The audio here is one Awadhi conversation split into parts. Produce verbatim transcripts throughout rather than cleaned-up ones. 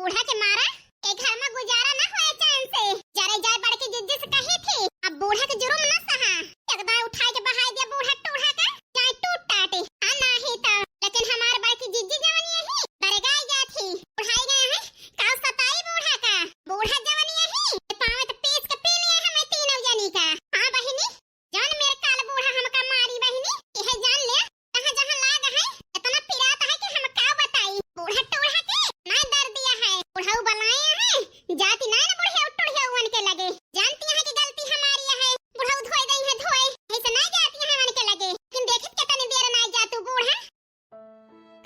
बूढ़ा के मारा, ए घर मा गुजारा ना होए चैन से। जरे जाए बड़की जिज्जी से कही थी, अब बूढ़ा के जुर्म ना सहा। एकदम उठाए के बहाई दिया बूढ़ा टूढ़ा का, जाए टूट टाटे। हाँ नाही तो, लेकिन हमार बड़की जिज्जी जवन यही दरगाई गया थी, उठाई गया है, काउ सताई बूढ़ा का। बूढ़ा जवन यही पावे तो पीस के पी लिए हमें तीनों जनी का। हाँ बहिनी, जौन मेरे काल बूढ़ा हमका मारी बहिनी, यह जान ले, कहाँ जहाँ लाग है, इतना पिरात है कि हम का बताई। बूढ़ा टूढ़ा के ना दर्दिया है, बुढ़ऊ बलाए है, जाती ना ना बुढ़िया टूढ़िया उन के लगे। जानती है कि गलती हमारी है, बुढ़ऊ धोए गई है धोए, ऐसे ना जाती है उन के लगे। लेकिन देखित के तनी देर ना जा तू बूढ़ा।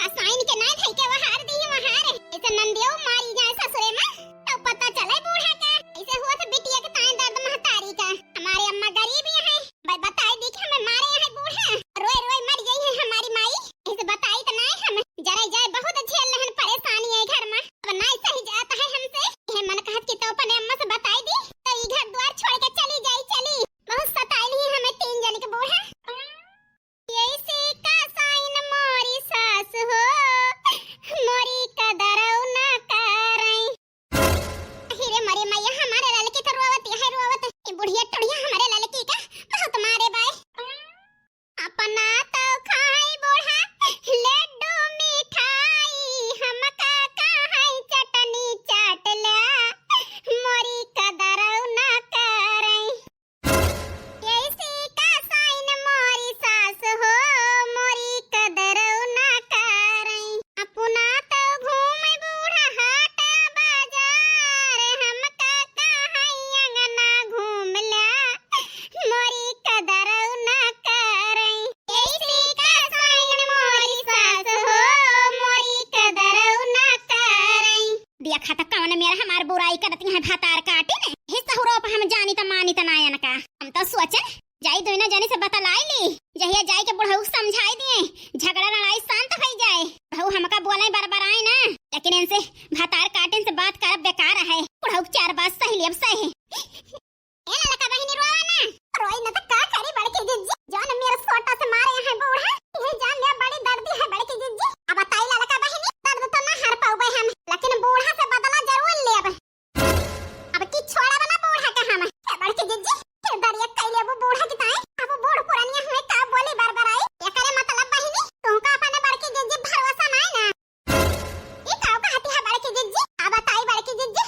कसाइन के ना धई के वहार दी वहार, ऐसे नंदियो मारी जाए ससुरे में, तो पता चले बूढ़ा का। ऐसे हुआ तो बिटिया के ताए दर्द महतारी का। हमारे अम्मा गरीब ही है, ब-, बताई दी कि हमें मारे हैं बूढ़ा, रोए रोए मर गई है हमारी माई। ऐसे बताई तो ना हम, जरा जाए बहुत झेल रहन परेशानी है घर में, अब ना सही जाता है हमसे। ये मन कहत कि तो अपने अम्मा से बताई दी, तो ई घर द्वार छोड़ के चली जाई चली। बहुत सताई ली हमें तीन जन के बूढ़ा। ऐसे कसाइन मोरी सास हो, मोरी कदरौ ना करई। अहि रे मरे मैया, हमारे ललकी तो रोवत है, रोवत। ये बुढ़िया टुढ़िया हमारे ललकी का बहुत मारे बाय। अपना तो खाई बूढ़ा लड्डू मिठाई, हमका कहाई चटनी चाट ल्या, मोरी कदरौ ना करई। ऐसी कसाइन मोरी सास हो, मोरी कदरौ ना करई। अपना तो घूम बूढ़ा हाट बाजार, हमका कहाई अंगना घूम ल्या, मोरी कदरौ ना करई। ऐसी कसाइन मोरी सास हो, मोरी कदरौ ना करई। देखा त कौन मेर हमार बुराई करती हैं भतार काटिन। ही सहुरो पे हम जानी त मानी त नायन का। हम तो सोचन जाई दोनों जनी से बतलाई ली। जहिया जाई के बुढ़ऊ समझाई दिए, झगड़ा लड़ाई शांत होई जाए। बुढ़ऊ हमका बोले बरबराए ना, लेकिन इनसे भतार काटिन से बात करब बेकार है। बुढ़ऊ के चार बात सही लेब सही। ए ललका बहिनी रोवा ना। रोई न त का करी बड़की जिज्जी, जौन मेरे सोटा से मारे हैं बूढ़ा। ये जान ले बड़ी दर्दी है बड़की जिज्जी। अब बताई ललका बहिनी, दर्द तो ना हर पाउबे हम, लेकिन बूढ़ा से बदला जरूर लेब। अब की छोड़ा बना बूढ़ा का हम। ए बड़की जिज्जी, फिर दरिया कई लेबू बूढ़ा की ताई। अब बूढ़ पुरनिया हुए का बोली बरबराई। एकरे मतलब बहिनी, तुमका अपने बड़की जिज्जी भरोसा नाई ना। ई काव कहती है बड़की जिज्जी? आ बताई बड़की जिज्जी,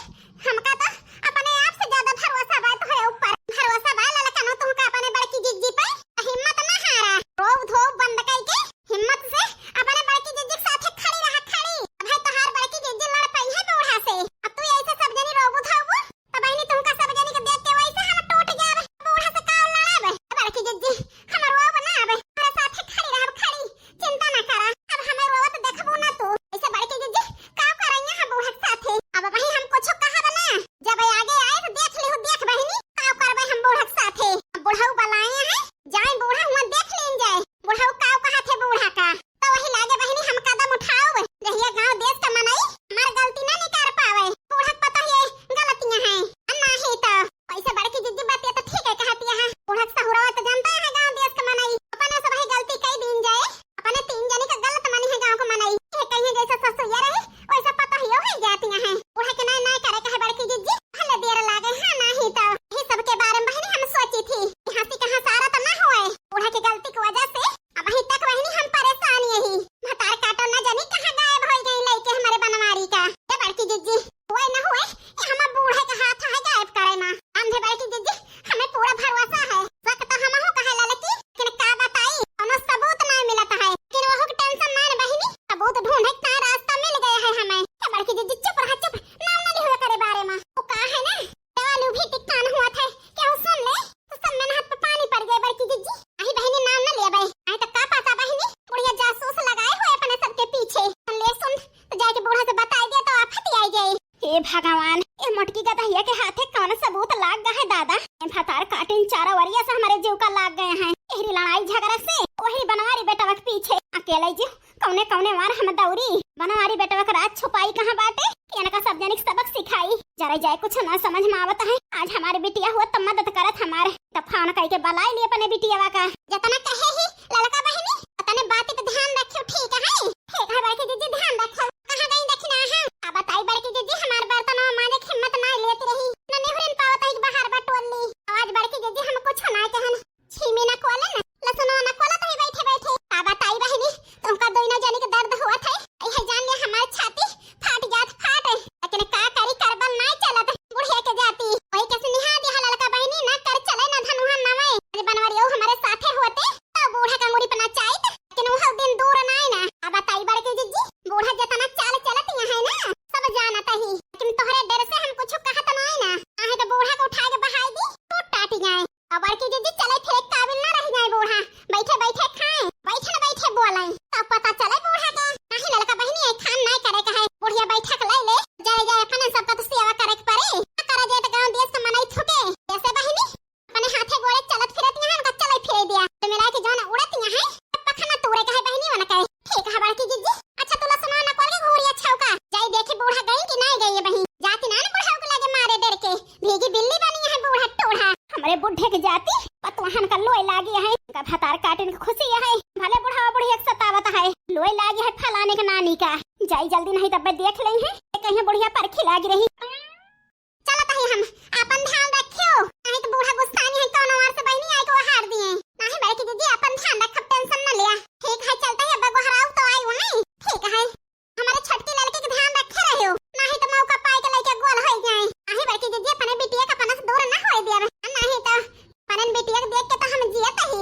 हमका तो अपने आप से ज्यादा भरोसा बा तोहरे ऊपर। भरोसा बा ललकनो तुमका अपने बड़की जिज्जी पे। हिम्मत ना हारा, रोब धोब बंद कई के हिम्मत से अपने बड़की जिज्जी के साथे खड़ी रहा, खड़ी। अब है तोहार बड़की जिज्जी लड़ पई है बूढ़ा से। अब तू ऐसे सब जनी रोबू धोबू, तो बहिनी तुमका सब जनी के देख के वैसे हम टूट जाब। बूढ़ा से का लड़ाब? बड़की जिज्जी, हम रोब ना, अब तोहरे साथे खड़ी रहब, खड़ी। चिंता ना करा, अब हमें रोवत देखबू ना तू। ऐसे बड़की जिज्जी, का करैया है बूढ़ा के साथे? अब वही हम कुछ कहब ना, जब आगे आए तो देख लिहु, देख बहिनी, का करबे हम बूढ़ा के साथे। अब बुढ़ऊ बलाए हैं, जाए बूढ़ा हुआ देख लीन जाए, बुढ़ऊ का कहा थे बूढ़ा का। तो वही लागे बहिनी हम कदम उठाओ, जहिया गांव देश का मनई हमार गलती ना निकार पावे। बूढ़ा के पता ये गलतियां हैं, आ नाही तो वैसे बड़की जिज्जी बतिया तो ठीक है कहती है। बूढ़ा के सहुरवा तो जनता है गांव देश के मनई, अपने सब ही गलती कई दीन जाए, अपने तीन जनी का गलत मनी है गांव के मनई। ये कहीं जैसे ससुइया रही वैसे पता ही हो जाती है। बूढ़ा के नाय नाय करे कहे बड़की जिज्जी, भले देर लागे हाँ नाही तो। ये सब के बारे में बहिनी हम सोची थी कि हंसी कहाँ सारा तो ना हुए। बूढ़ा की गलती की वजह से अब अभी तक बहिनी हम परेशान यही। भतार काटो न जानी कहाँ गायब होई गई लइके हमारे बनवारी का। ए बड़की जिज्जी, हुए न हुए, ये हमार बूढ़े के हाथ है गायब करे मा। समझे बड़की जिज्जी, हमें पूरा भरोसा है। शक तो हमहू कहे ललकी, लेकिन का बताई, कोनो सबूत नहीं मिलत है। लेकिन वहू के tension नहीं बहिनी, सबूत ढूंढे का रास्ता मिल गया है हमें। ए बड़की जिज्जी, चुप रहा, चुप, नाम ना लिहुआ करे बारे मा। वो का है ना, चालू भी टिकान हुआ था, केहू सुन ले तो सब मेहनत पे पानी पड़ जाए बड़की जिज्जी। अही बहिनी नाम न लेबे, आई तो का पता बहिनी, बुढ़िया जासूस लगाए हुए अपने सबके पीछे। ले सुन, तो जाके बूढ़ा से बताई दे तो आफत आई जाए। हे भगवान, ए मोटकी गदहिया के हाथे कौन सबूत लाग गए है दादा? ए भतार काटिन चारा वरिया से हमारे जीव का लाग गए हैं। एहरी लड़ाई झगड़ा से वही बनवारी बेटवा के पीछे अकेले जी कौने कौने वार हम दौरी, बनवारी बेटवा के राज छुपाई कहाँ बाटे, कि इनका सब जनिक सबक सिखाई। जरा जाए कुछ ना समझ में आवत है। आज हमारे बिटिया हुआ तो मदद करत हमारे, तब फोन करके बुलाई ली अपने बिटियावा का। जतना कहे ही ललका बहिनी, उतने बात पे ध्यान रखियो, ठीक है? ठीक है बड़की जिज्जी, ध्यान रखो। कहाँ गई दखिना है? अब बताई बड़की जिज्जी। कि हमार बर्तनवा माजे के हिम्मत नाहीं लेत रही, न नेहुरिन पावत है कि बाहर बटोर ली। आज बड़की जिज्जी हम कुछ नाहीं कहन, छीमी न कोले न, लसुनो न कोला तो ही बैठे बैठे। का बताई बहिनी, तुमका दोनों जनी के दर्द होत है, यह जान ले हमार छाती फाट जात फाट। लेकिन का करी, करबल नाहीं चलत बुढ़िया के जाती। वही के सुनिहा दिया ललका बहिनी, ना कर चले ना धनुहा नवे। अरे बनवरियो हमारे साथे होते, तो बूढ़ा का मुड़ी पना चाहत, लेकिन वह दिन दूर नाहीं ना। अब बताई बड़की जिज्जी, बूढ़ा जितना चाल चलत यहाँ है ना, सब जानत ही, लेकिन तोहरे डर से हम कुछ कहत नाहीं ना। आहे तो बूढ़ा को उठा के बहाई दी, टूट टाटी जाए। अब बड़की जिज्जी चले फिरे काबिल ना रह जाए बूढ़ा, बैठे बैठे खाए, बैठे न बैठे बोले, तब पता चले बूढ़ा के। नाही ललका बहिनी, ये खान नाहीं करे का है, बुढ़िया बैठक ले ले, जाए जाए अपन सबका तो सेवा करे के पड़े, ना करे जाए तो गाँव देश के मनई थूके। जैसे बहिनी, अपने हाथे गोड़े चलत फिरत यहाँ उनका चले फिरे दिया, तो मिला के जौन उड़त यहाँ है, पखना तूरे का है बहिनी, उनका है। ठीक है बड़की जिज्जी, अच्छा तू लसुन ना कोल के घूरी अच्छा का, जाई देखी बूढ़ा गई कि नाहीं गई है बहिन, जाती ना ना बुढ़ा को लगे मारे डर के, भीगी बिल्ली बनी है बूढ़ा टूढ़ा। हमरे बुढ़े के जाती पतवाहन का लोई लागी है, का भतार काटिन के खुशी है, भले बुढ़ावा बुढ़िया के सतावत है, लोई लागी है फलाने के नानी का। जाई जल्दी, नाहीं तब देख लेई है, कहीं बुढ़िया परखी लागी रही। चलत ही हम, आपन ध्यान रखियो, नाहीं तो बूढ़ा गुस्सानी है, कौनो ओर से बहिनी आई को हार दिए। नाहीं बड़की जिज्जी, आपन ध्यान रखब, tension न लिया। ठीक है, चलत ही, अब गोहराऊ तो आई वहीं। ठीक है, हमारे छोटकी लड़की के ध्यान रखे रहियो, नाहीं तो मौका पाए के लइके गोल होई जाए। नाहीं बड़की जिज्जी, अपने बिटिया का अपना से दूर ना होए दिया, नाहीं तो अपने बिटिया के देख के तो हम जियत ही।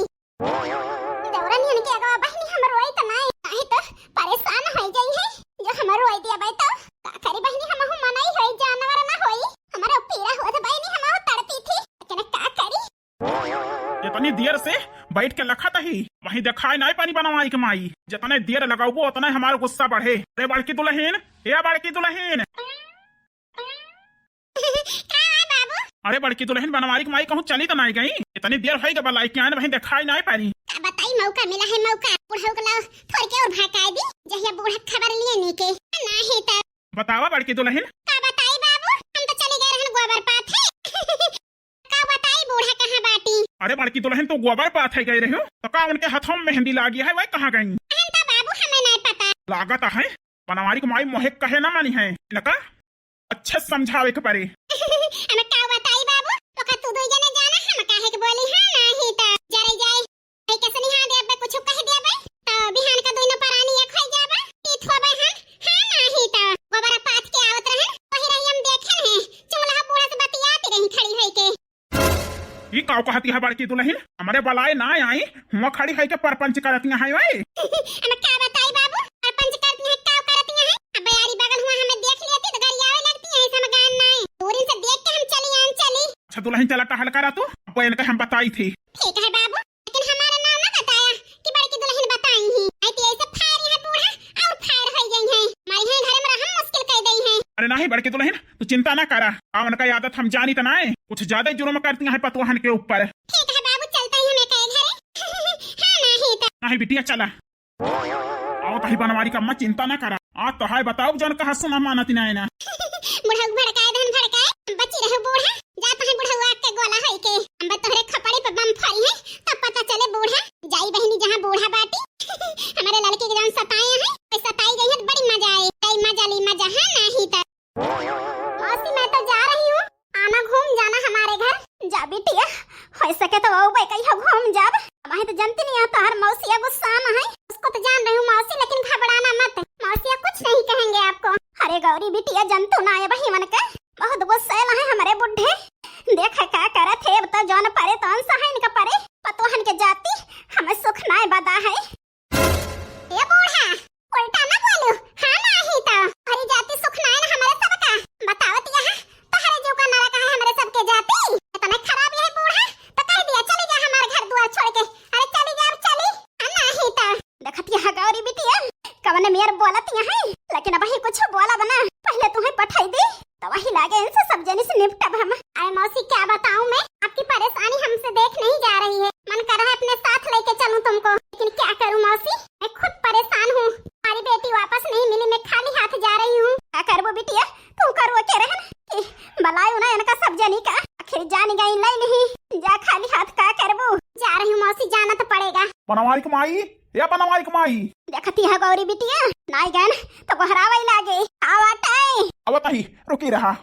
देवरन इनके अगवा बहिनी हम रोई त नाहीं, नाहीं तो परेशान होई जाई है। जो हम रोई दिया बाई तो का करी बहिनी, हमहू मनई होई, जानवर ना होई। हमरो पीरा होत बहिनी, हमहू तड़पी थी, लेकिन का करी। इतनी देर से बैठ के लखत ही, वहीं देखाई नाहीं पानी बनवाई के माई। जितने देर लगाउबो उतने हमार गुस्सा बढ़े। अरे बड़की दुलहिन, ए बड़की दुलहिन। का है बाबू? अरे बड़की दुलहिन, बनवारी के माई कहूँ चली त नाहीं गई? इतनी देर होई गबा लाई के आन, वहीं देखाई नाहीं पारी। का बताई, मौका मिला है मौका। बुढ़ऊ के लाओ थोड़ के और भड़काए दी, जहिया बूढ़ा खबर लिए नी के। नाहीं त बतावा बड़की दुलहिन। का बताई बाबू, हम तो चली गए रहन गोबर पाथे। का बताई बूढ़ा कहाँ बाटी? अरे बड़की दुलहिन, तू गोबर पाथे गई रही हो, तो का उनके हथवा में मेहंदी लागी है, वह कहाँ गई? अहन त बाबू, हमें नाहीं पता। लागत है बनवारी के माई मोहे कहे ना मानी है, इनका अच्छे समझावे के परे। हम का बताई बाबू, ओका तू दुई जने जाना, हम काहे के बोली, हाँ नाहीं त जरे जाए। ए, कैसे निहा दे, अबे कुछ कह दे अबे, तो बिहान का दोनों परानी एक होई जाबा, तीत होबे हम, हाँ नाहीं त गोबरा पाथ के आवत रहन, वही रही हम देखे हैं, चुंगला बूढ़ा से बतियाती रही खड़ी होई के। ई काव कहती है बड़की दुलहिन, हमरे बलाए ना आई, हुआ खड़ी है के परपंच करती है ओए। हम का बताई बाबू, परपंच करती है, काव करती है? अब यारी बगल हुआ हमें देख लेती तो गरियावे लगती है, हम गान नाई। दूरिन से देख के हम चली आन चली। अच्छा दुलहिन चला टहल करा तू, अब इनका हम बताई थी। ठीक है बाबू, लेकिन हमारा नाम ना बताया कि बड़की दुलहिन बताई ही। आई तो ऐसे फायर यहाँ बूढ़ा और फायर होई गई है। हमारे यहाँ घर में रहम मुश्किल कर गई है। अरे नाहीं बड़की दुलहिन, तू चिंता ना करा, आ उनका आदत हम जानी त नाय, कुछ ज्यादा ही जुर्म करती हैं पतोहन के ऊपर। ठीक है बाबू, चलता ही हमें कहे घरे। हाँ, नाहीं त। नाहीं बिटिया, चला। आओ तही बनवारी का अम्मा, चिंता ना करा। आ तो है बताओ जन कहा सुना मानत नाय ना। बुढ़ऊ भड़काए धन भड़काए, बची रहो बूढ़ा, जा तही बुढ़ऊ आग के गोला होई के। हम तोहरे खपड़ी पे बम फोड़ी है, तब पता चले बूढ़ा। जाई बहिनी जहाँ बूढ़ा बाटी, हमारे लड़के के जौन सताए हैं, वही सताई गई है, बड़ी मजा आए। कई मजा ली मजा, हाँ नाहीं त। मौसी, मैं तो जा रही हूँ, आना घूम जाना हमारे घर। जा बिटिया, हो सके तो वो भाई कहियो घूम जाब। हमें तो जनती नहीं आता, हर मौसिया गुस्सा में है। उसको तो जान रही हूँ मौसी, लेकिन घबराना मत, मौसिया कुछ नहीं कहेंगे आपको। अरे गौरी बिटिया, जनतू ना है बहिवन के, बहुत गुस्सेला है हमारे बुढ़े। देख का करत है, अब तो जौन परे तौन सहा इनका परे, पतोहन के जाती हमें सुख नाय बदा है। ए बूढ़ा, उल्टा ना बोलू। हाँ नाहीं त। हरी जाति सुख नाय ना हमरे सबका। बतावत यहाँ, तोहरे जो का नरक है हमरे सबके जाति। इतना खराब है बूढ़ा, तो कह दिया, "चली जा हमार घर दुआर छोड़ के।" अरे चली जा, अब चली। हाँ नाहीं त। देखत यहाँ गौरी बिटिया, कवन मेर बोलत यहाँ है, लेकिन अब ही कुछ बोला बना। पहले तुम्हें पठाई दे। तो वही लागे इनसे सब जनी से निपटब हम। अरे मौसी, क्या बताऊं मैं, आपकी परेशानी हमसे देख नहीं जा रही है। मन कर रहा है अपने साथ लेके चलूं तुमको, लेकिन क्या करूं मौसी, मैं खुद परेशान हूँ। हमारी बेटी वापस नहीं मिली, मैं खाली हाथ जा रही हूँ। क्या करबो बिटिया, तू करो के रहन कि बलायो ना इनका सब जनी का, आखिर जान गई ले नहीं, जा खाली हाथ का करबो। जा रही हूँ मौसी। से जाना तो पड़ेगा। बनवारी के माई, ए बनवारी के माई। देखती है गौरी बिटिया, नाई गन तो गोहरावै लागे। आवत है। आवत ही, रुकी रहा।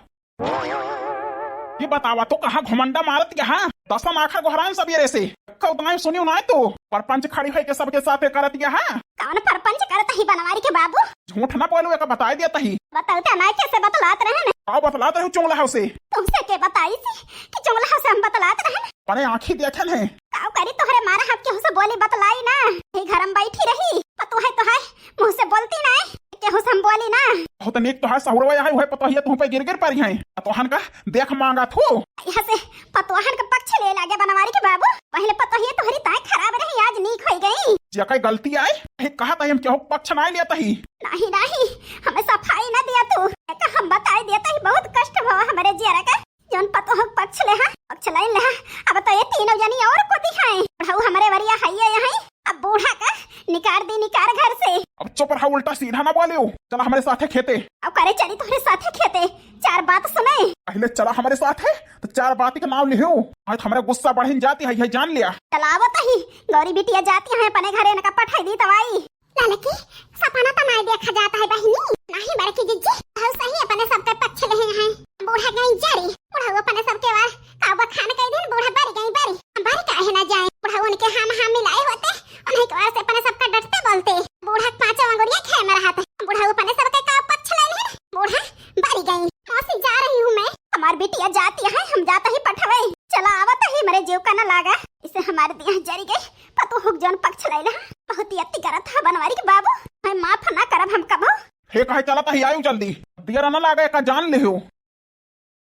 ये बतावा तो कहाँ घुमंडा मारत यहाँ? दसन आखा गोहरान सबेरे से। कौ दाई सुनियो ना तो। परपंच खड़ी होइके सबके साथे करत यहाँ। कौन परपंच करत ही बनवारी के बाबू? झूठ ना बोलू, एका बताई देत ही। बतौता ना कैसे बतलात रहन? का बतलात रहू चुंगला हौ से? तुमसे के बताई सी कि चुंगला हौ से हम बतलात रहन? अपने आँखी देखन है। काउ करी तोहरे मारा हम केहू से बोली बतलाई ना। यही घर में बैठी रही। पतोह है तो है, मुँह से बोलती ना। केहू से हम बोली ना। बहुत नीक तोहार सहुरवा है, उहे पतोहिया तुह पे गिर गिर परी है। आ तोहन का देख मांगा थू। यहाँ से पतोहन का पक्ष ले लागे बनवारी के बाबू। पहले पतोहिया तोहरी ताई खराब रही, आज नीक होई गई। जेकर गलती आए, यही कहा था हम केहू पक्ष ना लेत ही। नहीं, नहीं, हमें सफाई ना दिया तू। एका हम बताई देत ही, बहुत कष्ट भवा हमरे जियरा का। जौन पतोह पक्ष लेहा, पक्ष लाइन लेहा। अब तो ये तीनों जनी और को दिखाए। बुढ़ऊ हमरे वरिया हइये यहाँ। अब बूढ़ा का निकार दी, निकार घर से। अब चुप रहा, उल्टा सीधा ना बोलियो। चला हमरे साथे खेते। अब करे चली तोहरे साथे खेते, चार बात सुने। पहले चला हमरे साथे, तो चार बात के नाम लिहो। आज हमरे गुस्सा बढ़िन जाती है, यह जान लिया। चला आवत ही, गौरी बिटिया जाती है अपने घरे, इनका पठाई दी तवाई। ललकी, सपना तो नाय देखा जाता है बहिनी। नहीं बड़की जिज्जी, हम सही अपने सबके पक्ष लेहे हैं। बूढ़ा गई जरी, बुढ़ऊ अपने सबके वार का बखान कई दिन बूढ़ा बरी गई बरी। हम बरी काहे ना जाए? बुढ़ऊ उनके हम हम मिलाए होते, उन्हीं के वार से अपने सबका डटते बोलते। बूढ़ा के पांचों अंगुरिया खे में रहत है। बुढ़ऊ अपने सबके का पक्ष ले लेहे? बूढ़ा बरी गई। मौसी जा रही हूँ मैं। हमार बिटिया जाती है, हम जाता ही पठवे। चला आवत ही, मरे जीव का न लागा। इसे हमारे दिया जरी गई। पतोह जौन पक्ष लैला, बहुत ही अति करत है बनवारी के बाबू। मैं माफ ना करब हम कबो। हे काहे चलत ही, आयु जल्दी। दियरा न लागे का जान लिहो।